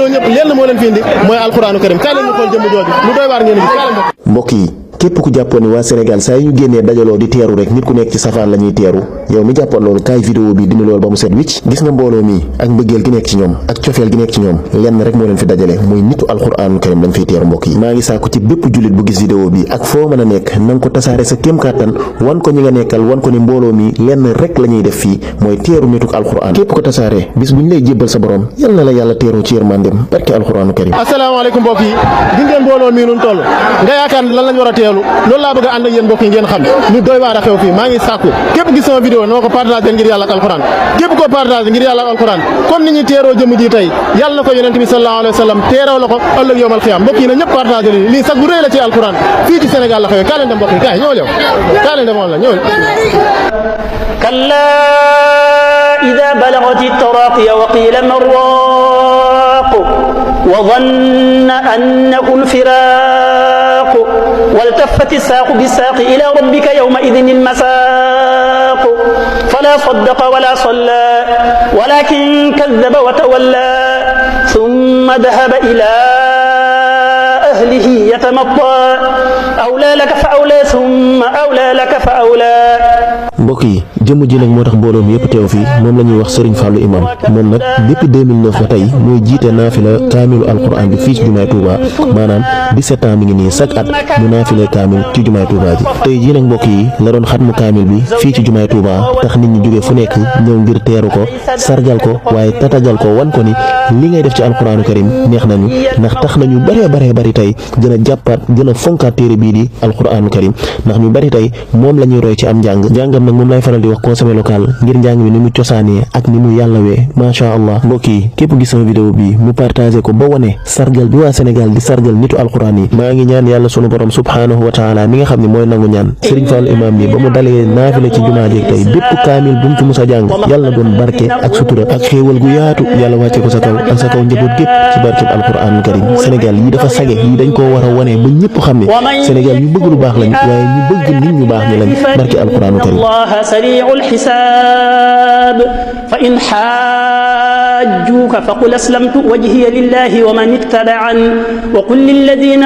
dajaloo ñëpp lenn moo leen fi indi mooy alxuraanu karim kaay leen ñu xool jëmm jooju lu doy waar ngeen gis kaay leen mbokk yi képp ku jàppoon ni waa Sénégal saa yu ñu génnee dajaloo di teeru rek nit ku nekk ci safaan la ñuy teeru yow mi jàppoon loolu kaay vidéo bi dina loolu ba mu set wicc gis nga mbooloo mi ak mbëggeel gi nekk ci ñoom ak cofeel gi nekk ci ñoom lenn rek moo leen fi dajale muy nitu alxuraanu karim lañ fiy teeru mbokk yi maa ngi sàkku ci bépp jullit bu gis vidéo bi ak foo mën a nekk na nga ko tasaare sa kéem kàttan wan ko ñi nga nekkal wan ko ni mbooloo mi lenn rek la ñuy def fii mooy teeru nituk alxuraan képp ko tasaare bis bu ñu lay jébbal sa borom yal na la yàlla teeru ci yërmandem barke alxuraanu karim. asalaamaaleykum mbokk yi di ngeen mbooloo mi nun toll nga yaakaar lan lañ war a teelu loolu laa bëgg a ànd ak yéen mbokk yi ngeen xam lu doy waar a xew fii maa ngi sàkku képp gis sama vidéo na ko partagé ngir yàlla ak alxuraan képp ko partagé ngir yàlla ak alxuraan comme ni ñu teeroo jëmm ji tey yàlla na ko yonent bi sallallahu alayhi wa sallam teeroo la ko ëllëg yowmal xiyaam mbokk yi na ñëpp partagé lii sax bu rëy la ci alxuraan fii ci Sénégal la xewee kaa leen dem mbokk yi kaay ñëw kaa leen dem woon la ñëw kalla ida balagati taraaqiya wa qiila man raaq wa dhanna annahu al-firaaq والتفت الساق بالساق إلى ربك يومئذ المساق فلا صدق ولا صلى ولكن كذب وتولى ثم ذهب إلى أهله يتمطى أولى لك فأولى ثم أولى لك فأولى mbokk yi jëmm ji nag moo tax mbooloo mi yëpp teew fii moom la ñuy wax Serigne Fallou Imam moom nag depuis 2009 ba tey mooy jiite naafila kaamilu alquran bi fii ci jumaay Touba maanaam 17 ans mi ngi nii chaque at mu naafile kaamil ci jumaay Touba ji tey jii nag mbokk yi la doon xatmu kaamil bi fii ci jumaay Touba tax nit ñi jóge fu nekk ñëw ngir teeru ko sargal ko waaye tatagal ko wan ko ni li ngay def ci alquranu karim neex nañu ndax tax nañu bari tey gën a jàppaat gën a fonkaat téere bii di alquranu karim ndax ñu bari tey moom la ñuy roy ci am njàngam nag moom lay faral di wax consommé local ngir njàng mi ni mu cosaanee ak ni mu yàllawee macha allah mbokk yi képp gis sama vidéo bi mu partagé ko ba wane sargal bi waa Sénégal di sargal nitu alquran yi maa ngi ñaan yàlla sunu borom subhanahu wa taala mi nga xam ne mooy nangu ñaan Serigne Fallou Imam bi ba mu dalee naafila ci jumaa jeeg tey bépp kaamil bu mu fi musa jàng yàlla na doon barke ak sutura ak xéewal gu yaatu yàlla wàcce ko sa kaw ak sa kaw njaboot gépp ci barkeb alquran karim Sénégal yi dafa sage yi dañ koo war a wane ba ñëpp xam ne Sénégal ñu bëgg lu baax lañ waaye ñu bëgg nit ñu baax ñi lañ barke alquran karim الله سريع الحساب فإن حاجوك فقل أسلمت وجهي لله ومن اتبعني وقل للذين